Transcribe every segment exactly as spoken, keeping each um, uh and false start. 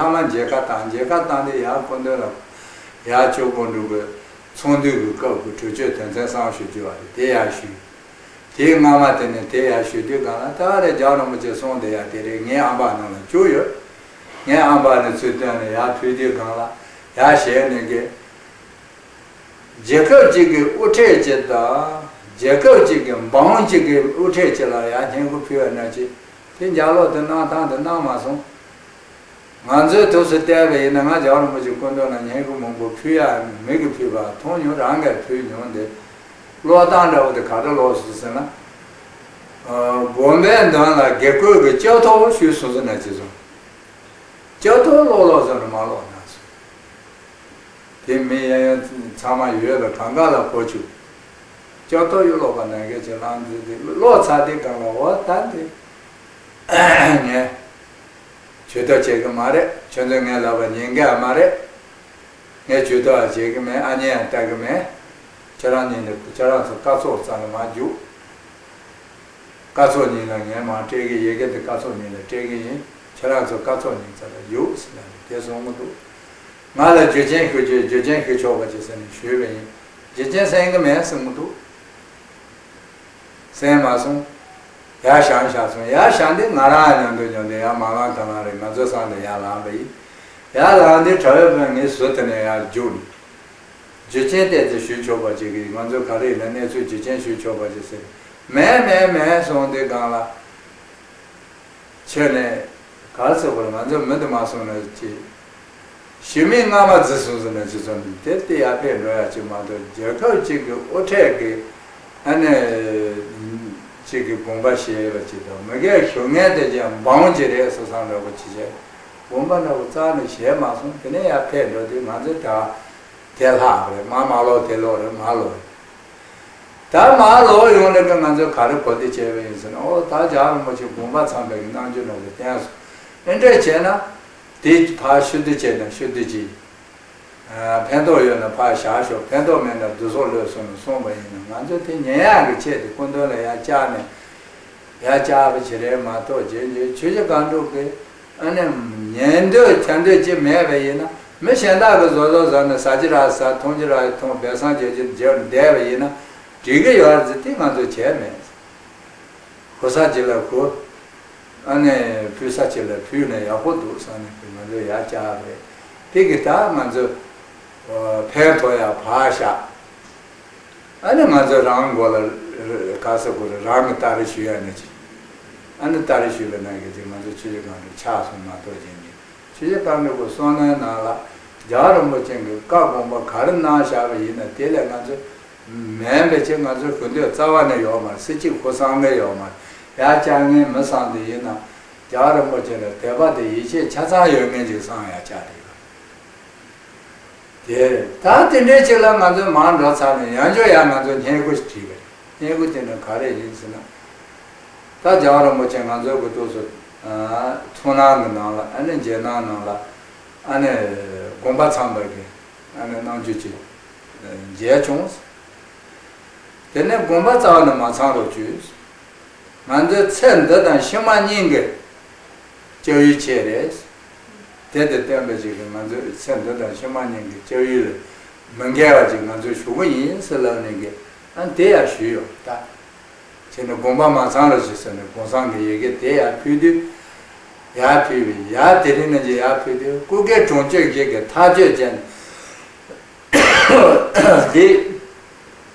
ཚང་མ་མཇལ་ཁ་བཏང་། མཇལ་ཁ་བཏང་དེ་ཡར་སྐུ་མདུན་ལ་ཡར་ཆོས་སྒོ་འགྲོ་དགོས། ཚོགས་འདུ་གི་སྐབས་ཀྱི་གྲོས་ཆོད་དོན་ཚན་གསུམ་ཞུ་རྒྱུ་བ་རེད། དེ་ཡར་ཞུས། དེའི་སྔ་མ་དེ་ནས་དེ་ཡར་ཞུ་དུས་སྒང་ལ། ད་རེས་རྒྱལ་བ་རིན་པོ་ཆེ་གསུང་དེ་ཡར་དེ་རེད། ངའི་ཨམ་པ་ནང་ལ་བཅུག་ཡོད། ངའི་ཨམ་པ་ནས་ཚུར་བཏོན་ནས་ཡར་ཕུལ་དུས་སྒང་ལ། ཡར་ཞལ་ནས་གི། རྒྱལ་ཁབ་ཅིག་གི་དབུ་ཁྲིད་ཅིག་དང་། རྒྱལ་ཁབ་ཅིག་གི་འབངས་ཅིག་གི་དབུ་ཁྲིད་ཅིག་ལ་ཡར་སྙན་སྐུལ་ཕུལ་བ་ནང་བཞིན། དེ་ལྗགས་ཀློག་དེ་གནང་སྟངས་དེ་གནང་མ་སོང་། ང་ཚོའི་དུས་སུ་བལྟས་པ་ཡིན་ན། ང་རྒྱལ་བ་རིན་པོ་ཆེ་སྐུ་མདུན་ལ་སྙན་སྐུལ་མང་པོ་ཕུལ་ཡ། མི་གིས་ཕུལ་བ་མཐོང་མྱོང་། རང་གིས་ཕུལ་མྱོང་། དེ་ཀློག་སྟངས་འདྲ་བོ་དེ་ག་འདྲ་ཀློག་སོང་ཟེར་ན། ཨ། དགོན་པའི་མདུན་ལ་དགེ་བསྐོས་ཀྱིས་ལྕགས་ཐོག་ཞུས་སོང་ཟེར་ན་ཅི་སོང་། ལྕགས་ཐོག་ཀློག་ཀློག་ཟེར་ནས་མ་ཀློག་ན་སོང་། དེ་མི་གཡས་གཡོན་ཚང་མ་ཡོད་པ་གང་ག་ལ་གོ་བཅུག། ལྕགས་ཐོག་གཡུ་ལོག་པ་ནང་བཞིན་ཅིག་བླངས་ཏེ། དེ་ཀློག་ཚར་དུས་སྒང་ལ། འོ་ད་འདི་ངས་ཇུས་གཏོགས་བྱེད་ཀྱི་མ་རེད། ཁྱོད་ཚོས་ངའི་ལབ་པ་ཉན་གི་ཡང་མ་རེད། ངས་ཇུས་གཏོགས་ཡང་བྱེད་ཀྱི་མེད། ཨ་མྱེས་ཡང་ལྟ་གི་མེད། ཁྱེད་རང་གཉིས་ནས་ཁྱེད་རང་ཚོ་སྐབས་ཚོགས་རྩ་ནས་མར་རྒྱུགས། སྐབས་ཚོགས་ཉིན་ལ་ངས་མར་སྤྲད་ཀྱི། ཡི་གེ་འདི་སྐབས་ཚོགས་ཉིན་ལ་སྤྲད་ཀྱི་ཡིན། ཁྱེད་རང་ཚོ་སྐབས་ཚོགས་ཉིན་ཙམ་ལ་རྒྱུགས་ཟེར་ནས་དེ་གསུང་གི་འདུག། ང་ལ་རྒྱུ་རྐྱེན་ཞུ་རྒྱུ། རྒྱུ་རྐྱེན་ཞུ་ཆོག་པ་ཅིག་ཟེར་ནས་ཞུས་པ་ཡིན། རྒྱུ་རྐྱེན་གསན་གྱི་མེད་གསུང་གི་འདུག། གསན་མ་སོང་། ཡར་བཞེངས་བཞག་སོང་། ཡར་བཞེངས་དུས་ང་རང་མཉམ་དུ་མཉམ་དུ་ཡར་མ་ལངས་ད་ལངས་རེད། ང་ཚོའི་སང་ལ་ཡར་ལངས་པ་ཡིན། ཡར་ལངས་དུས་གྲྭ་པའི་དཔོན་ངའི་ཟུར་དེ་ནས་ཡར་རྒྱུགས་ནས། རྒྱུ་རྐྱེན་བལྟས་ཚེ་ཞུ་ཆོག་པ་ཅིག་གིས། ང་ཚོས་ག་རེ་ཡིན་ན་གནས་ཚུལ་རྒྱུ་རྐྱེན་ཞུ་ཆོག་པ་ཅིག་ཟེར། མེད་མེད་མེད་གསུངས་དུས་སྒང་ལ། ཁྱོད་ནས་ག་རེ་ཟེར་དགོས་རེད། ང་ཚོ་མི་དེ་མ་སོང་ན་ཅི། ཞུ་མིན་སྔ་མ་རྫི་སོང་ཟེར་ན་ཅི་ཙམ་དེ་དེ་ཡར་ཕེབས་འགྲོ་ཡ་ཅིག་མ་གཏོགས། རྒྱལ་ཁབ་ཅིག་གི་དབུ་ཁྲིད་ཀྱི་ཨ་ནི་ཅིག་གི་དགོངས་པ་བཞེས་པ་ཅིག་དང་། མི་སྒེར་ཞུ་མཁན་དེ་ཀྱང་འབངས་ཅིག་རེད་ཟེར་བསམ་འདྲ་པོ་ཅིག་བྱས། དགོངས་པ་འདྲ་པོ་རྩ་ནས་བཞེས་མ་སོང་། དེ་ནས་ཡར་ཕེབས་འགྲོ་དུས་ང་ཚོ་ད་དེ་ལྷག་རེད། མ་མ་ལོག་དེ་ལོག་རེད། མ་ལོག་རེད། ད་མར་ལོག་ཡོང་ལེ་ཀ་ང་ཚོས་ག་རེ་གོ་བདེ་བྱས་པ་ཡིན་ཟེར་ན། ཨོ་ད་རྒྱལ་བ་རིན་པོ་ཆེ་དགོངས་པ་ཚངས་པའི་གི་རྣམ་འགྱུར་འདྲ་པོ་བསྟན་སོང་། ཨེ་འདྲས་བྱས་ན་དེ་ཕར་ཤུ་བདེ་བྱས་ན་ཤུ་བདེ་གྱིས། ཕན་ཐོགས་ཡོད་ན་ཕར་བཞག་ཤོག། ཕན་ཐོགས་མེད་ན་བསྡུ་གསོག་ལོས་སོང་ནས་སོང་བ་ཡིན་ན། ང་ཚོས་དེ་ཉན་ཡག་གི་ཆེད་དུ་སྐུ་མདུན་ལ་ཡར་བཅར་ནས། ཡར་བཅར་བ་ཞིག་རེད་མ་གཏོགས། རྗེས་འཇུག་ཆོས་བརྒྱུད་བཀའ་འགྲུབ་ཀྱི་ཨ་ནི་ཉན་འདོད་བྱ་འདོད་ཅིག་མེད་པ་ཡིན་ན། མི་གཞན་དག་གིས་བཟོ་བཟོ་བཟོ་ནས། ཟ་རྒྱུ་རག་ཟ། འཐུང་རྒྱུ་རག་འཐུང་། སྦས་གསང་བྱེད་རྒྱུ་བྱས་བསྡད་པ་ཡིན་ན་འགྲིག་གི་ཡོད་རེད་ཟེར། དེ་ང་ཚོས་བྱས་མེད། ཧུར་ས་ཅིག་ལ་ཧུར། ཨ་ནི་ཕུལ་ས་ཅིག་ལ་ཕུལ་ན་ཡག་པོ་འདུག་བསམ་ནས་ང་ཚོས་ཡར་བཅར་བ་རེད། དེ་གི་ད་ང་ཚོས་ཕན་ཐོགས་ཡ་ཕར་བཞག། ཨ་ནི་ང་ཚོས་རང་མགོ་ལ་ག་ས་གོ་རེ་རང་གི་ལྟ་རེ་ཞུ་ཡ་ནི་ཅི། ཨ་ནི་ལྟ་རེ་ཞུ་བའི་ནང་གི་དེ་ང་ཚོ་ཆོས་བརྒྱུད་བཀའ་འགྲུབ་ཆགས་སོང་མ་གཏོགས། རྗེས་ནས་ཆོས་བརྒྱུད་བཀའ་འགྲུབ་ཀྱི་གསུང་ནོར་ནང་ལ་རྒྱལ་བ་རིན་པོ་ཆེ་གི་བཀའ་དགོངས་པ་ག་རེ་གནང་བཞག་པ་ཡིན་ན། དེ་ལས་ང་ཚོ་མེད་པའི་ཆེད་ང་ཚོ་ཞུ་འདོད་རྩ་བ་ནས་ཡོད་མ་རེད། སྲིད་སྤྱི་ཧུར་སང་གི་ཡོད་མ་རེད། ཡར་བཅར་མཁན་མི་བསམ་དེ་ཡིན་ན། རྒྱལ་བ་རིན་པོ་ཆེ་ལ་དད་པ་དེ་ཡིད་ཆེས་ཆ་ཚང་ཡོད་མཁན་ཅིག་བསམ་ཡར་བཅར་དེ་ཡོད། དེ་ད་དེ་འདྲའི་ཅིག་ལ་ང་ཚོས་མར་འགྲོ་ཚར་ནས་ཡང་བསྐྱར་ཡང་ང་ཚོས་སྙན་སྐུལ་ཞིག་བྲིས་པ་རེད། སྙན་སྐུལ་དེ་ནི་ག་རེ་ཡིན་ཟེར་ན། ད་རྒྱལ་བ་རིན་པོ་ཆེ་ང་ཚོའི་གི་ཏོག་ཙམ་ཚོར་སྣང་གི་ནང་ལ། ཨ་ནི་རྗེས་གནང་ནང་ལ། ཨ་ནི་དགོངས་པ་ཚངས་པའི་གི་ཨ་ནི་རྣམ་འགྱུར་ཅིག་མཇལ་བྱུང་། དེ་ནས་དགོངས་པ་རྩ་བ་ནས་མ་ཚང་རོགས་བྱོས། ང་ཚོའི་ཚེ་འདི་དང་ཕྱི་མ་གཉིས་ཀྱི་སྐྱབས་ཡུལ་ཁྱེད་རེད། དེ་དེ་བསྟན་པ་ཅིག་གིས་ང་ཚོའི་ཚེ་འདི་དང་ཕྱི་མ་གཉིས་ཀྱི་སྐྱབས་ཡུལ་ལ་མི་འགལ་བ་ཅིག་ང་ཚོས་ཞུ་གི་ཡིན་ཟེར་ལབ་ནས་གི། ཨ་ནི་དེ་ཡང་ཞུས་ཡོད་ད། བྱས་ནས་དགོངས་པ་མ་ཚང་རོགས་ཞེས་ཟེར་ནས་གུང་སེང་གི་ཡི་གེ་དེ་ཡར་ཕུལ་དུས། ཡར་ཕུལ་བའི་ཡར་དེ་རིང་ནས་ཀྱི་ཡར་ཕུལ་དུས། སྐུ་སྒེར་དྲུང་ཆོས་ཀྱི་གི་ཐག་གཅོད་བྱས་ནས། འདི་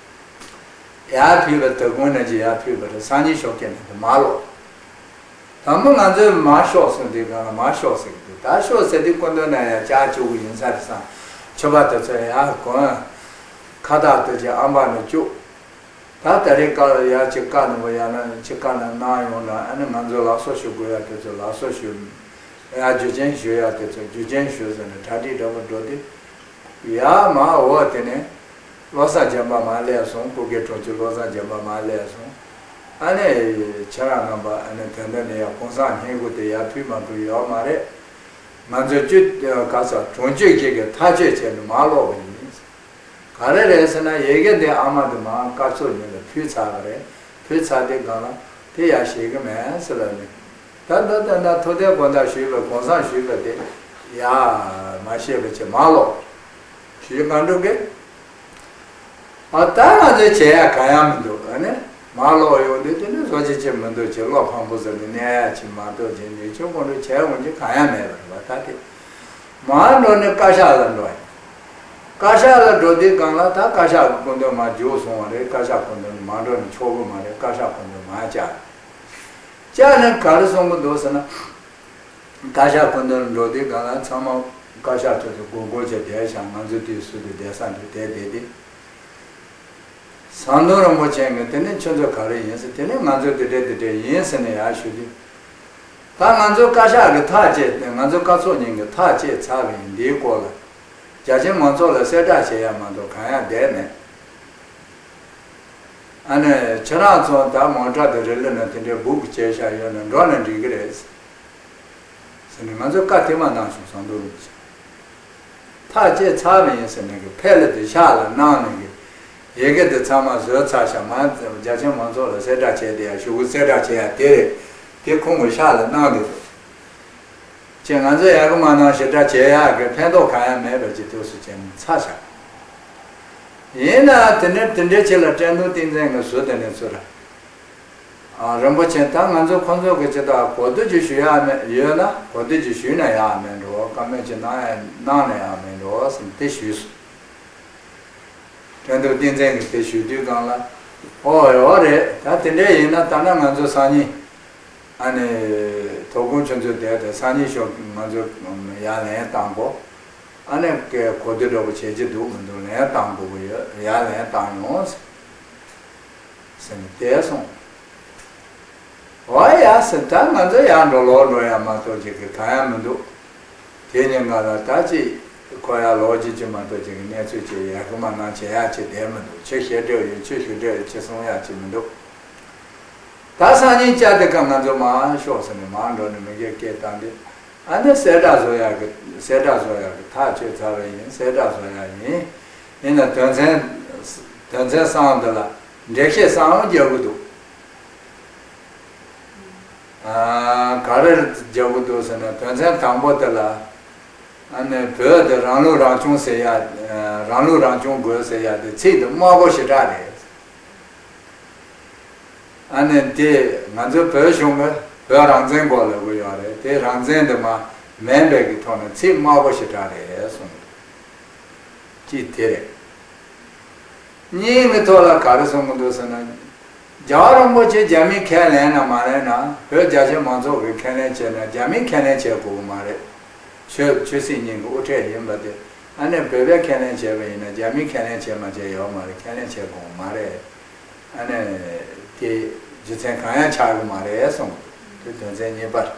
ཡར་ཕུལ་བ་དེ་གོང་ནས་ཀྱི་ཡར་ཕུལ་བ་རེད། སང་ཉིན་ཞོགས་ཀས་ནས་དེ་མར་ལོག། དང་པོ་ང་ཚོས་མར་ཤོག་ཟེར་དུས་སྒང་ལ་མར་ཤོག་ཟེར་གི་འདུག། ད་ཤོག་ཟེར་དུས་སྐུ་མདུན་ན་ཡར་བཅར་བཅུག་གི་ཡིན་ས་རེད་བསམ། ཆོས་པ་དེ་ཚོ་ཡར་གོན། ཁ་བཏགས་དེ་ཅིག་ཨམ་བག་ནང་བཅུག། ད་ད་རེས་བཀའ་ལ་ཡ་ཅིག་བཀའ་གནང་བ་ཡང་ན་ཅིག་བཀའ་གནང་གནང་ཡོང་ན། ཨ་ནི་ང་ཚོ་ལགས་སོ་ཞུ་དགོས་ཡ་དེ་ཚོ་ལགས་སོ་ཞུ། ཡ་རྒྱུ་རྐྱེན་ཞུ་ཡ་དེ་ཚོ་རྒྱུ་རྐྱེན་ཞུ་ཟེར་ནས་གྲ་སྒྲིག་འདྲ་པོ་འགྲོ་དུས། ཡ་མ་འོ་དེ་ནས་བློ་བཟང་རྒྱན་པ་མར་སླེབས་སོང་། སྐུ་སྒེར་དྲུང་ཆེ་བློ་བཟང་རྒྱན་པ་མར་སླེབས་སོང་། ཨ་ནི་ཁྱེད་རང་རྣམ་པ་ཨ་ནི་དོན་དག་འདི་ཡ་གུང་སེང་སྙན་སྐུལ་དེ་ཡར་ཕུལ་མ་ཕུལ་ཡོད་མ་རེད། ང་ཚོ་བཅུ་ག་ས་དྲུང་ཆོས་ཀྱི་གི་ཐག་གཅོད་བྱས་ནས་མར་ལོག་པ་ཡིན། ག་རེ་རེད་ཟེར་ན། ཡི་གེ་འདི་ཨ་མ་འདི་མར་སྐབས་སུ་ཉིད་ལ་ཕུལ་ཚར་བ་རེད། ཕུལ་ཚར་དེ་སྒང་ལ་དེ་ཡང་བཞེས་ཀྱི་མེད་ཟེར་ལབ་ནས། ད་ད་ད་ད་ཐུགས་གཏན་དགོངས་དག་ཞུས་པ། གུང་སེང་ཞུས་པ་དེ་ ཡ། མ་ཤེས་པ་ཅིག་མ་ལོག་ཞུས་གང་འགྲོ་གི། ཨ་ད་ང་ཚོས་བྱེད་ཡ་གང་ཡང་མི་འདུག་ཨ་ནི་མ་ལོག་ཡོང་དུས་དེ་ནི་བཟོ་བྱེད་ཅིག་མི་འདུག་ཅེས་བློ་ཕམ་པོ་ཟེར་ནས་གནས་ཡ་ཅིག་མ་གཏོགས་ཅིག་ནུས་ཆུང་ཀུན་འགྲོ་བྱས་འོང་ཅིག་གང་ཡང་མེད་པ་རེད་བ། ད་དེ་མར་འགྲོ་ནས་བཀའ་ཤག་ལ་འགྲོ་ཡིན། བཀའ་ཤག་ལ་འགྲོ་དུས་སྒང་ལ་ད་བཀའ་ཤག་གི་སྐུ་མདུན་མར་རྒྱུགས་སོང་བ་རེད། བཀའ་ཤག་སྐུ་མདུན་མར་འགྲོ་ནས་ཆོག་གི་མ་རེད། བཀའ་ཤག་སྐུ་མདུན་མར་བཅར། བཅར་ནས་ག་རེ་གསུང་གི་འདུག་ཟེར་ན། བཀའ་ཤག་སྐུ་མདུན་ལ་འགྲོ་དུས་སྒང་ལ་ཚང་མ་བཀའ་ཤག་ཚོ་དེ་སྒུར་སྒུར་བྱས་བསྡད་ཤག་ང་ཚོ་དེའི་ཟུར་དུ་བསྡད་ས་འདུག་དེ་བསྡད་དེ། ཟམ་གདོང་རིན་པོ་ཆེ་གིས་དེ་ནི་ཁྱོད་ཚོ་ག་རེ་ཡིན་ཟེར། དེ་ནི་ང་ཚོ་དེ་འདྲ་དེ་འདྲ་ཡིན་ཟེར་ནས་ཡར་ཞུ་དུས། ད་ང་ཚོ་བཀའ་ཤག་གི་ཐག་བཅད་དེ་ང་ཚོ་བཀའ་ཚོགས་གཉིས་ཀྱི་ཐག་བཅད་ཚར་བ་ཡིན། འདིའི་སྐོར་ལ་རྒྱ་ཆེ་མང་ཚོགས་ལ་གསལ་བསྒྲགས་བྱེད་ཡ་མ་གཏོགས་གང་ཡང་བསྡད་མེད། ཨ་ནི་ཁྱེད་རང་ཚོ་ད་མོ་ཊ་དང་རི་ལི་ན་དེ་འདྲའི་སྦུག་གི་བྱས་བཞག་ཡོད་ན་འགྲོ་ན་འགྲིག་གི་རེད་ཟེར་ནས་ང་ཚོ་བཀའ་དེ་མ་གནང་བྱུང་། ཟམ་གདོང་རིན་པོ་ཆེ་ཐག་བཅད་ཚར་བ་ཡིན་ཟེར་ནས་གི་ཕེབས་ལ་དེ་ཤག་ལ་གནང་ནས་གི་ཡི་གེ་དེ་ཚང་མ་བཟོས་ཚར་ཤག་མ་རྒྱ་ཆེ་མང་ཚོགས་ལ་གསལ་བསྒྲགས་བྱས་དེ་ཡ་ཞུ་གི་གསལ་བསྒྲགས་བྱས་ཡ་དེ་རེད། དེ་ཁོང་གི་ཤག་ལ་གནང་གི་འདུག་ཅེས་ང་ཚོས་ཡག་གི་མ་གནང་ཞེ་དྲག་བྱེད་ཡག་གི་ཕན་ཐོགས་གང་ཡང་མེད་པ་ཅིག་ཐུགས་སུ་ཆེན་ཚ་ཤག་ཡིན་ན་དེ་ནས་དེ་འདྲའི་ཆེད་ལ་ཀྲན་ཏུའུ་ཏིང་འཛིན་གྱི་ཟུར་དེ་ནས་ཚུར། ཨ་རིན་པོ་ཆེ་ད་ང་ཚོ་ཁོ་ཚོ་གི་ཅི་ལྟར་གོ་བསྡུར་ཅིག་ཞུ་ཡག་མེད་ཡོད་ན་གོ་བསྡུར་ཅིག་ཞུས་ན་ཡག་མེད་འགྲོ། བཀའ་མོལ་ཅིག་གནང་ཡག་གནང་ན་ཡག་མེད་འགྲོ་ཟེར་དེ་ཞུས་སོང་། ཀྲན་ཏུའུ་ཏིང་འཛིན་གྱིས་དེ་ཞུ་དུས་སྒང་ལ། ཨོ་ཡོད་རེད། ད་དེ་འདྲ་ཡིན་ན་ད་ནི་ང་ཚོ་སང་ཉིན། ཨ་ནི། དོ་དགོང་ཁྱོད་ཚོ་བསྡད་དེ་སང་ཉིན་ཞོགས་ང་ཚོ་ཡར་ལན་བཏང་དགོས། ཨ་ནི་གོ་བསྡུར་འདྲ་པོ་བྱེད་ཀྱི་འདུག་མི་འདུག་ལན་བཏང་དགོས་ཀྱི་ཡོད། ཡར་ལན་བཏང་ཡོང་ཟེར་ནས་བསྡད་སོང་། འོ་ཡ་ཟེར། ད་ང་ཚོ་ཡར་འགྲོ་ལོག་འགྲོ་ཡ་མ་གཏོགས་ཅིག་གི་གང་ཡང་མི་འདུག་དེ་ནས་ང་ལ་ད་ཅིག་ཁོ་ཡར་ལོག་ཅིག་ཅིག་མ་གཏོགས་ཅིག་གི་གནས་ཚུལ་ཅིག་ཡར་སྐུལ་མ་གནང་བྱེད་ཡག་ཅིག་བསྡད་མི་འདུག་ཅི་ཞེ་དྲག་ཡོད་ཅི་ཞེ་དྲག་ཡོད་ཅི་གསུང་ཡག་ཅིག་མི་འདུག་ད་སང་ཉིན་བཅར་དེ་ཀ་ང་ཚོ་མར་ཤོག་ཟེར་ནས་མར་འགྲོ་ནས་མི་འགས་སྐད་བཏང་སྟེ། ཨ་ནི་གསལ་བསྒྲགས་བཟོ་ཡག་གི་གསལ་བསྒྲགས་བཟོ་ཡག་གི་ཐག་གཅོད་ཚར་བ་ཡིན། གསལ་བསྒྲགས་བཟོ་ཡག་ཡིན། ཡིན་ན་དོན་ཚན་དོན་ཚན་གསུམ་འདི་ལ་འགྲེལ་བཤད་གསར་པ་རྒྱག་གི་འདུག་ཨ། ག་རེ་རྒྱག་གི་འདུག་ཟེར་ན་དོན་ཚན་དང་པོ་དེ་ལ། ཨ་ནི་བོད་དེ་རང་ལུགས་རང་སྐྱོང་ཟེར་ཡ། རང་ལུགས་རང་སྐྱོང་དགོས་ཟེར་ཡ་དེ་ཚིག་དེ་དམའ་པོ་ཞེ་དྲག་རེད། ཨ་ནི་དེ་ང་ཚོའི་བོད་གཞུང་གི་བོད་རང་བཙན་དགོས་ལབ་གི་ཡོད་རེད། དེ་རང་བཙན་དེ་མ་མིན་པའི་གི་ཐོག་ནས་ཚིག་དམའ་པོ་ཞེ་དྲག་རེད་གསུངས་འདུག་གཅིག་དེ་རེད། གཉིས་ཀྱི་ཐོག་ལ་ག་རེ་གསུང་གི་འདུག་ཟེར་ན། རྒྱལ་བ་རིན་པོ་ཆེ་རྒྱ་མིས་ཁས་ལེན་ན་མ་ལེན་ན་བོད་རྒྱ་ཆེ་མང་ཚོགས་ཀྱིས་ཁས་ལེན་བྱས་ན་རྒྱ་མིས་ཁས་ལེན་བྱེད་དགོས་ཀྱི་མ་རེད། ཆོས་ཆོས་སྲིད་གཉིས་ཀྱི་དབུ་ཁྲིད་ཡིན་པ་དེ། ཨ་ནི་བོད་པས་ཁས་ལེན་བྱས་པ་ཡིན་ན་རྒྱ་མིས་ཁས་ལེན་བྱས་མ་བྱས་ཡོད་མ་རེད། ཁས་ལེན་བྱེད་དགོས་ཀྱི་མ་རེད། ཨ་ནི་དེ་རྒྱུ་མཚན་གང་ཡང་ཆགས་ཀྱི་མ་རེད་གསུངས་འདུག་དེ་དོན་ཚན་གཉིས་པ་རེད།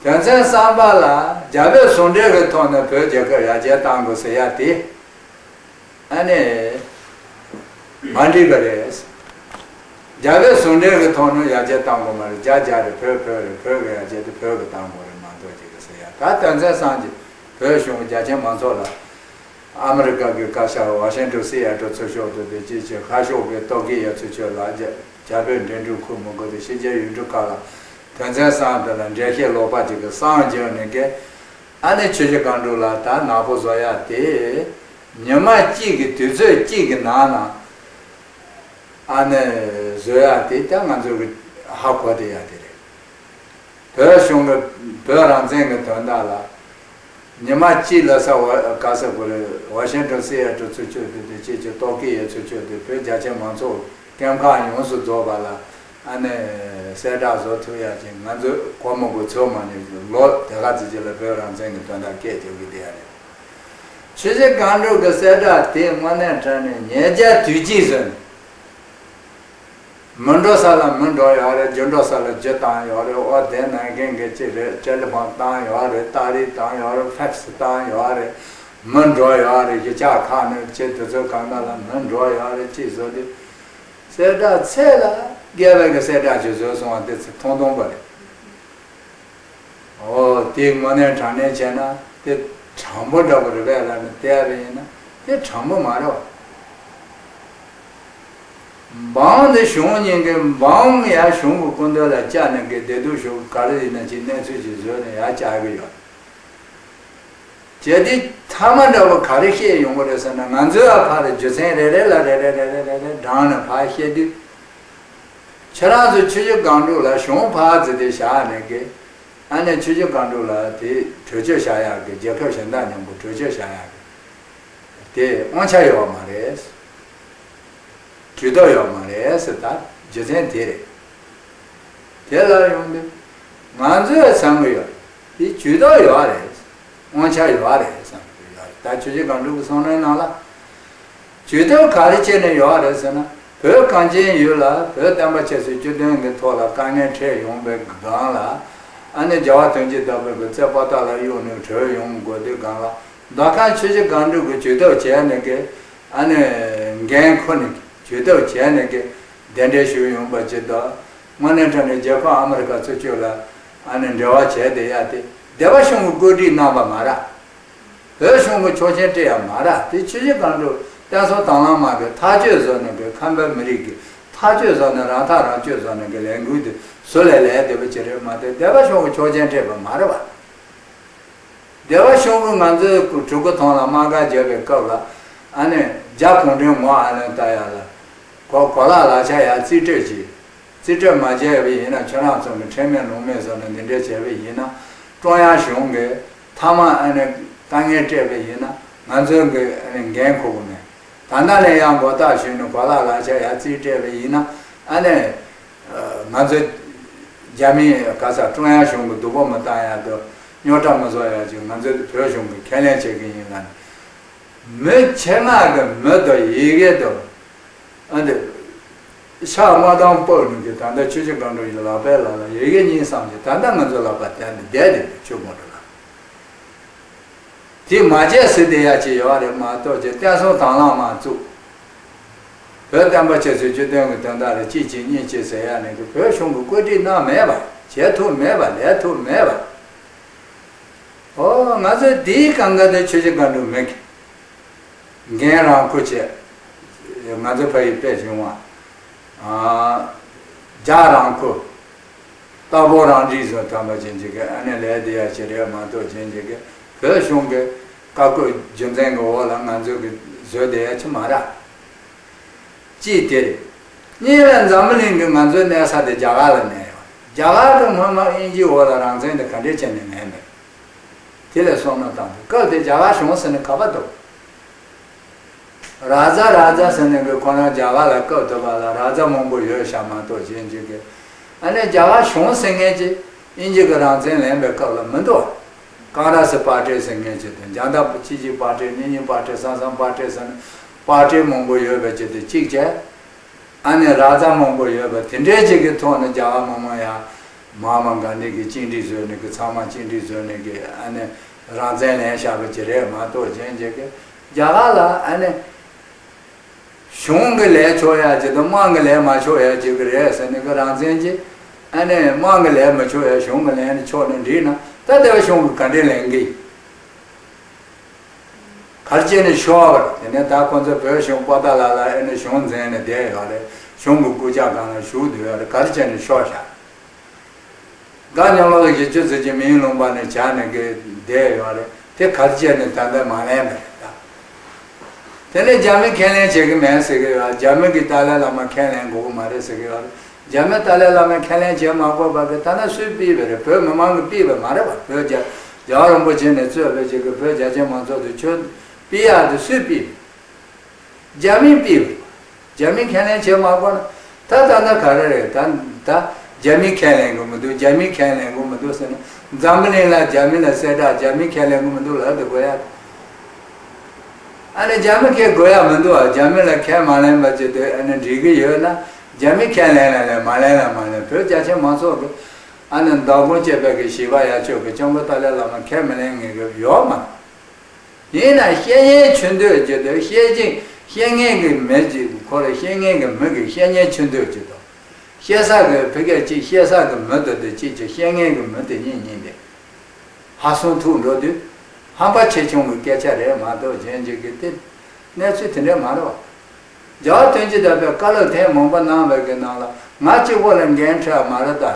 དོན་ཚན་གསུམ་པ་ལ་རྒྱ་བོད་ཟུང་འབྲེལ་གྱི་ཐོག་ནས་བོད་རྒྱལ་ཁབ་ཡར་རྒྱས་གཏང་དགོས་ཟེར་ཡ་དེ། ཨ་ནི། མ་འགྲིག་པ་རེད། རྒྱ་བོད་ཟུང་འབྲེལ་གྱི་ཐོག་ནས་ཡར་རྒྱས་གཏང་དགོས་མ་རེད། རྒྱ་རྒྱ་རེད། བོད་བོད་རེད། བོད་ཀྱི་ཡར་རྒྱས་དེ་བོད་ཀྱིས་གཏང་དགོས་རེད་མ་གཏོགས་ཅིག་གི་ཟེར་ཡ། ད་དོན་ཚན་གསུམ་གྱི་བོད་གཞུང་གི་རྒྱ་ཆེ་མང་ཚོགས་ལ། ཨ་མི་རི་ཀ་གི་བཀའ་ཤག་ཝ་ཤིང་ཊོན་སི་ཨེ་ཊོ་ཚུར་ཤོག་ཏུ་དེ་ཅིག་བྱས། ཤར་ཕྱོགས་ཀྱི་ཏོག་ཀི་ཡ་ཚུར་ཤོག་ལ་རྒྱ་རྒྱ་བོད་འབྲེལ་འདྲིས་ཁུལ་མི་དགོས་དེ་ཕྱི་རྒྱལ་ཡུལ་གྲུ་ཁག་ལ་དོན་ཚན་གསུམ་དེ་ལ་འགྲེལ་བཤད་ལོག་པ་ཅིག་གི་གསུམ་བརྒྱབ་ནས་ཀྱི། ཨ་ནི་ཆུ་བཞི་སྒང་དྲུག་ལ་ད་ནག་པོ་བཟོ་ཡ་དེ། ཉི་མ་གཅིག་གི་དུས་ཚོད་གཅིག་གི་ནང་ན། ཨ་ནི་བཟོ་ཡ་དེ་ད་ང་ཚོ་གི་ཧ་གོ་བསྡད་ཡ་དེ་རེད། བོད་གཞུང་གི་བོད་རང་བཙན་གྱི་དོན་དག་ལ། ཉི་མ་གཅིག་ལ་ས་བ་ག་ས་གོ་རེད། ཝ་ཤིང་ཊོན་སི་ཨེ་ཊོ་ཚུར་ཕྱོགས་དེ་དེ་ཅིག་གི་ཏོག་ཀི་ཡ་ཚུར་ཕྱོགས་དེ་བོད་རྒྱ་ཆེ་མང་ཚོགས་སྐྱབས་ཁག་ཡོངས་སུ་རྫོགས་པ་ལ། ཨ་ནི་གསལ་བསྒྲགས་བཟོ་ཐུབ་ཡ་ཅིག་ང་ཚོས་གོ་མི་དགོས་ཚོད་མ་ཉོས་ཀྱི་ལོ་དེ་ག་ཙམ་ཅིག་ལ་བོད་རང་བཙན་གྱི་དོན་དག་སྐད་རྒྱག་གི་བསྡད་ཡ་རེད། ཆུ་བཞི་སྒང་དྲུག་གི་གསལ་བསྒྲགས་དེ་དངོས་གནས་དྲང་གནས་ཉེས་ཆད་དུས་གཅིག་བཟོས་ནས། མི་འགྲོ་ས་ལ་མི་འགྲོ་ཡོད་རེད། རྒྱུ་འགྲོ་ས་ལ་རྒྱུ་བཏང་ཡོད་རེད། ཨོ་དེ་ནང་ཁན་གི་ཅི་རེད། ཅི་ལི་ཕོན་བཏང་ཡོད་རེད། ཏ་རིག་བཏང་ཡོད་རེད། ཕེག་སི་བཏང་ཡོད་རེད། མི་འགྲོ་ཡོད་རེད། གཞིས་ཆགས་ཁག་ནས་ཅི་དུས་ཚོད་གང་ག་ལ་མི་འགྲོ་ཡོད་རེད། ཅི་བཟོ་དུས། གསལ་བསྒྲགས་ཚད་ལ་བརྒལ་བའི་གི་གསལ་བསྒྲགས་ཅིག་བཟོས་སོང་བ་དེ་ཚོ་ཐུང་ཐུང་པ་རེད། ཨོ་དེ་དངོས་གནས་དྲང་གནས་བྱས་ན་དེ་དྲང་པོ་འདྲ་པོ་རེད་པས་ལབ་ནས་བལྟས་པ་ཡིན་ན་དེ་དྲང་པོ་མ་རེད་བ། འབའ་འོང་དེ་གཞུང་གཉིས་ཀའི་འབའ་འོང་ཡ་གཞུང་གི་སྐུ་མདུན་ལ་བཅར་ནས་གི་བདེ་སྡུག་ཞུ་ག་རེ་ཡིན་ན་ཅིག་གནས་ཚུལ་ཅིག་བཟོས་ནས་ཡ་བཅར་གི་ཡོད། རྒྱ་དེ་ཐ་མ་འདྲ་བོ་ག་རེ་བཤད་ཡོང་གི་རེད་ཟེར་ན། ང་ཚོའི་ཨ་ཕ་རེ་རྒྱུ་མཚན་རེ་རེ་ལ་རེ་རེ་རེ་རེ་རེ་རེ་བགྲངས་ནས་ཕར་བཤད་དུས། ཁྱེད་རང་ཚོ་ཆུ་བཞི་སྒང་དྲུག་ལ་གཞུང་ཕར་ཟེར་དེ་བཞག་ནས་གི། ཨ་ནི་ཆུ་བཞི་སྒང་དྲུག་ལ་དེ་གྲོས་ཆོད་བཞག་ཡག་གི། རྒྱལ་ཁབ་གཞན་དག་མཉམ་པོ་གྲོས་ཆོད་བཞག་ཡག་གི་དེ་དབང་ཆ་ཡོད་མ་རེད། ཇུས་གཏོགས་ཡོད་མ་རེད་ཟེར། ད་རྒྱུ་མཚན་དེ་རེད། དེ་ལ་ཡོང་དུས་ང་ཚོས་བསམ་གི་ཡོད། དེ་ཇུས་གཏོགས་ཡོད་རེད། དབང་ཆ་ཡོད་རེད་བསམ་གི་ཡོད། ད་ཆུ་བཞི་སྒང་དྲུག་གི་གསུང་རིམ་ནང་ལ་ཇུས་གཏོགས་ག་རེ་བྱས་ནས་ཡོད་རེད་ཟེར་ན། བོད་གངས་ཅན་ཡུལ་ལ་བོད་བསྟན་པ་ཆབ་སྲིད་སྤྱི་དོན་གྱི་ཐོག་ལ་དཀའ་ངལ་འཕྲད་ཡོང་བའི་སྒང་ལ། ཨ་ནི་རྒྱལ་བ་དོན་གྱི་བདག་པོས་གི་རྩེ་པོ་ཏ་ལ་གཡུགས་ནས་བྲོས་ཡོང་དགོས་དུས་སྒང་ལ། མདོ་ཁམས་ཆུ་བཞི་སྒང་དྲུག་གི་ཇུས་གཏོགས་བྱས་ནས་གི། ཨ་ནི་འགན་ཁུར་ནས་ཇུས་གཏོགས་བྱས་ནས་གི་གདན་འདྲེན་ཞུས་ཡོང་པ་ཅིག་དང་། དངོས་གནས་དྲང་གནས་རྒྱལ་ཁབ་ཨ་མི་རི་ཀ་གཙོ་བྱས་ལ་ཨ་ནི་འབྲེལ་བ་བྱས་བསྡད་ཡ་དེ་སྡེ་པ་གཞུང་གིས་བཀོད་སྒྲིག་གནང་བ་མ་རེད། བོད་གཞུང་གིས་ཆོག་མཆན་སྤྲད་ཡ་མ་རེད། དེ་ཆུ་བཞི་སྒང་དྲུག་བསྟན་སྲུང་དྭང་བླངས་དམག་གིས་ཐག་གཅོད་བཟོ་ནས་གི། ཁམས་པའི་མི་རིགས་ཀྱིས་ཐག་གཅོད་བཟོ་ནས། རང་ཐག་རང་གཅོད་བཟོ་ནས་གི་ལས་འགུལ་དེ་ཟུར་ལ་ལས་བསྡད་པ་ཅིག་རེད་མ་གཏོགས། སྡེ་པ་གཞུང་གིས་ཆོག་མཆན་སྤྲད་པ་མ་རེད་བ། སྡེ་པ་གཞུང་གིས་ང་ཚོའི་གྲུ་གུ་ཐང་ལ་དམག་སྒར་བརྒྱབ་པའི་སྐབས་ལ། ཨ་ནི་རྒྱ་གུང་ཁྲན་ངོ་ཨ་ལན་བལྟ་ཡ་ལ། གོ་གོ་ལག་ལག་ཆ་ཡར་རྩིས་སྤྲོད་བྱས། རྩིས་སྤྲོད་མ་བྱས་པ་ཡིན་ན། ཁྱོད་རང་ཚོ་གི་ཁྲེལ་མེད་ལུང་མེད་བཟོ་ནས་འདི་འདྲ་བྱས་པ་ཡིན་ན། ཀྲུང་དབྱང་གཞུང་གིས་མཐའ་མ་ཨ་ནི་དཀའ་ངལ་སྤྲད་པ་ཡིན་ན། ང་ཚོ་གིས་ཨ་ནི་འགན་འཁུར་གི་མེད། ད་ལྟ་ནས་ཡང་མགོ་བཏགས་ཞུས་ནས་གོ་ལག་ལག་ཆ་ཡར་རྩིས་སྤྲད་པ་ཡིན་ན། ཨ་ནི་ང་ཚོ་རྒྱ་མིའི་ག་ས་ཀྲུང་དབྱང་གཞུང་གིས་སྡུག་པོ་མི་བཏང་ཡ་དང་རྙོག་དྲ་མི་བཟོ་ཡ་ཅིག་ང་ཚོ་བོད་གཞུང་གིས་ཁས་ལེན་བྱེད་ཀྱི་ཡིན་ལ། མི་ཆེད་མངགས་ཀྱི་མི་དང་ཡི་གེ་དང་། ཨ་འདི་ཕྱག་དམར་མདངས་སྤོས་ནས་ཀྱི་ད་ལྟ་ཆུ་བཞི་སྒང་དྲུག་ཡི་ལག་པའི་ལག་ལ་ཡི་གེ་གཉིས་ཙམ་གྱིས་ད་ལྟ་ང་ཚོའི་ལག་པ་དེ་ནས་བསྡད་དེ་ཆུ་དགོང་དྲོ་ལ། དེ་མ་བྱས་ཟེར་བསྡད་ཡ་ཅིག་ཡོད་རེད་མ་གཏོགས་ཀྱི། བསྟན་སྲུང་དྭང་བླངས་དམག་བཙུགས། བོད་བསྟན་པ་ཆབ་སྲིད་སྤྱི་དོན་གྱི་དོན་དག་ལ་གཅིག་བྱེད་གཉིས་བྱེད་ཟེར་ཡ་ནི་གི་བོད་གཞུང་གིས་བཀོད་སྒྲིག་གནང་མེད་པ། བྱེད་ཐུབ་མེད་པ། ལས་ཐུབ་མེད་པ། ཨོ་ང་ཚོས་དེའི་སྒང་ག་དེ་ཆུ་བཞི་སྒང་དྲུག་མི་གི་འགན་རང་འཁུར་བྱས། ང་ཚོ་ཕ་ཡི་དཔེ་བྱུང་བ། ཨ་རྒྱག་རང་འཁུར། རྟ་ཕོ་རང་འགྲིག་བཟོ་ཐམ་པ་ཅན་ཅིག་གི་ཨ་ནི་ལས་དེ་ཡ་ཅིག་རེད་མ་གཏོགས་ཅན་ཅིག་གི་བོད་གཞུང་གི་བཀའ་བཀོད་རྒྱུ་མཚན་གི་འོག་ལ་ང་ཚོ་གི་བཟོས་བསྡད་ཡ་ཅིག་མ་རེད། གཅིག་དེ་རེད། གཉིས་ལ་འཛམ་བུ་གླིང་གི་ང་ཚོའི་གནས་ས་དེ་རྒྱ་གར་ལ་གནས་ཡོད། རྒྱ་གར་གི་སྔོན་མ་དབྱིན་ཇིའི་འོག་ལ་རང་བཙན་དེ་ག་འདྲས་བྱས་ནས་གནས་མེད། དེ་ལ་བསམ་བློ་བཏང་དུས་སྐབས་དེ་རྒྱ་གར་གཞུང་ཟེར་ནས་ག་པར་འདུག་རཱ་ཛ་རཱ་ཛ་ཟེར་ནས་གི་ཁོ་རང་རྒྱ་གར་ལ་སྐབས་དེ་བར་ལ་རཱ་ཛ་མང་པོ་ཡོད་ཤག་མ་གཏོགས་གཞན་གཅིག་གི། ཨ་ནི་རྒྱ་གར་གཞུང་ཟེར་མཁན་ཅིག་དབྱིན་ཇི་གི་རང་བཙན་ལེན་པའི་སྐབས་ལ་མི་འདུག་ཀང་ར་སི་པར་ཊི་ཟེར་མཁན་ཅིག་དང་། རྒྱ་ནག་པ་གཅིག་གཅིག་པར་ཊི། གཉིས་གཉིས་པར་ཊི། གསུམ་གསུམ་པར་ཊི་ཟེར་ནས་པར་ཊི་མང་པོ་ཡོད་པའི་ཅིག་དེ་གཅིག་བྱས། ཨ་ནི་རཱ་ཛ་མང་པོ་ཡོད་པ་དེ་འདྲའི་ཅིག་གི་ཐོག་ནས་རྒྱ་གར་མི་མང་ཡ་མ་ཧཱ་མ་གཱན་དྷི་གིས་གཅིག་སྒྲིལ་བཟོས་ནས་གི། ཚང་མ་གཅིག་སྒྲིལ་བཟོས་ནས་གི་ཨ་ནི་རང་བཙན་ལེན་བཞག་པ་ཅིག་རེད་མ་གཏོགས་གཞན་ཅིག་གི་རྒྱ་གར་ལ་ཨ་ནི་གཞུང་གི་ལས་ཆོག་ཡ་ཅིག་དང་དམངས་གི་ལས་མ་ཆོག་ཡ་ཅིག་གི་རེད་ཟེར་ནས་གི་རང་བཙན་ཅིག་ཨ་ནི་དམངས་གི་ལས་མི་ཆོག་ཡ་གཞུང་གི་ལས་ནི་ཆོག་ནི་འགྲིག་ན། ད་ལྟ་བ་གཞུང་གིས་ག་འདྲས་ལེན་གི་ཡིན། ག་རེ་བྱས་ནས་ཤོར་བ་རེད། དེ་ནས་ད་ཁོ་ཚོ་བོད་གཞུང་པོ་ཏཱ་ལ་ལ་ཨེ་ནས་གཞུང་འཛིན་ནས་བསྡད་ཡོད་རེད། གཞུང་གི་སྐུ་ཕྱྭ་སྒང་ལ་བཞུགས་བསྡད་ཡོད་རེད། ག་རེ་བྱས་ནས་ཤོར་ཤག་ག་ཉམས་ལོ་བཞི་བཅུ་ཙམ་གྱི་མིའི་ལུང་པ་ནས་བྱས་ནས་གི་བསྡད་ཡོད་རེད། དེ་ག་རེ་བྱས་ནས་ད་ལྟ་མ་ལེན་པ་རེད་ད། དེ་ནས་རྒྱ་མི་ཁས་ལེན་བྱེད་ཀྱི་མེད་ཟེར་གི་ཡོད། རྒྱ་མི་གིས་ཏཱ་ལའི་བླ་མ་ཁས་ལེན་དགོས་ཀྱི་མ་རེད་ཟེར་གི་ཡོད་རེད། རྒྱ་མི་ཏཱ་ལའི་བླ་མས་ཁས་ལེན་བྱེད་མ་དགོས་པ་གི་ཐ་ན་སུས་ཕུད་པ་རེད། བོད་མི་མང་གིས་ཕུད་པ་མ་རེད་པ། བོད་རྒྱལ་རྒྱལ་བ་རིན་པོ་ཆེ་ནས་གཙོས་པའི་ཅིག་གི་བོད་རྒྱ་ཆེ་མང་ཚོགས་དེ་ཆོས་ཕུད་ཡག་དེ་སུས་ཕུད་པ། རྒྱ་མིས་ཕུད་པ། རྒྱ་མིས་ཁས་ལེན་བྱེད་མ་དགོས་ན། ད་ད་ལྟ་ག་རེ་རེད། ད་ད་རྒྱ་མིས་ཁས་ལེན་གི་མི་འདུག་རྒྱ་མིས་ཁས་ལེན་གི་མི་འདུག་ཟེར་ན། འཛམ་བུ་གླིང་ལ་རྒྱ་མི་ལ་གསལ་བསྒྲགས། རྒྱ་མིས་ཁས་ལེན་གི་མི་འདུག་ལབ་དེ་དགོས་ཡ། ཨ་ནི་རྒྱ་མི་ཁས་དགོས་ཡ་མི་འདུག་ཨ། རྒྱ་མི་ལ་ཁས་མ་ལེན་པ་ཅིག་དེ་ཨ་ནི་འགྲིག་གི་ཡོད་ན། རྒྱ་མི་ཁས་ལེན་ལ་ལེན། མ་ལེན་ལ་མ་ལེན། བོད་རྒྱ་ཆེ་མང་ཚོགས་ཀྱི་ཨ་ནི་མདང་དགོང་སྐྱེས་པའི་གི་བྱིས་པ་ཡ་ཆོས་ཀྱི་སྐྱབས་མགོན་ཏཱ་ལའི་བླ་མ་ཁས་མི་ལེན་ངེས་ཀྱི་ཡོད་མ་རེད། ཡིན་ན་བཤད་ཉན་ཆུ་འདོད་ཀྱི་དེ། བཤད་ཅིང་བཤད་མཁན་གྱི་མི་ཅིག་ཁོ་རང་བཤད་མཁན་གྱི་མི་གིས་བཤད་ཉན་ཆུ་འདོད་ཀྱི་དང་། བཤད་ས་གི་ཕ་གི་གཅིག་བཤད་ས་གི་མི་དེ་དེ་གཅིག་གཅིག་བཤད་མཁན་གྱི་མི་དེ་གཉིས་གཉིས་དེ། ཧ་སང་ཐུག་འགྲོ་དུས་ཧམ་པ་ཆེ་ཆུང་གི་སྐད་ཆ་རེད་མ་གཏོགས་གཞན་གཅིག་གི་དེ་གནས་ཚུལ་དེ་འདྲ་མ་རེད་བ། རྒྱལ་བ་དོན་གྱི་བདག་པོས་བཀའ་སློབ་ཐེངས་མང་པོ་གནང་བའི་གི་ནང་ལ་ང་གཅིག་པོ་ལ་འགན་འཁྲི་མ་རེད་ད།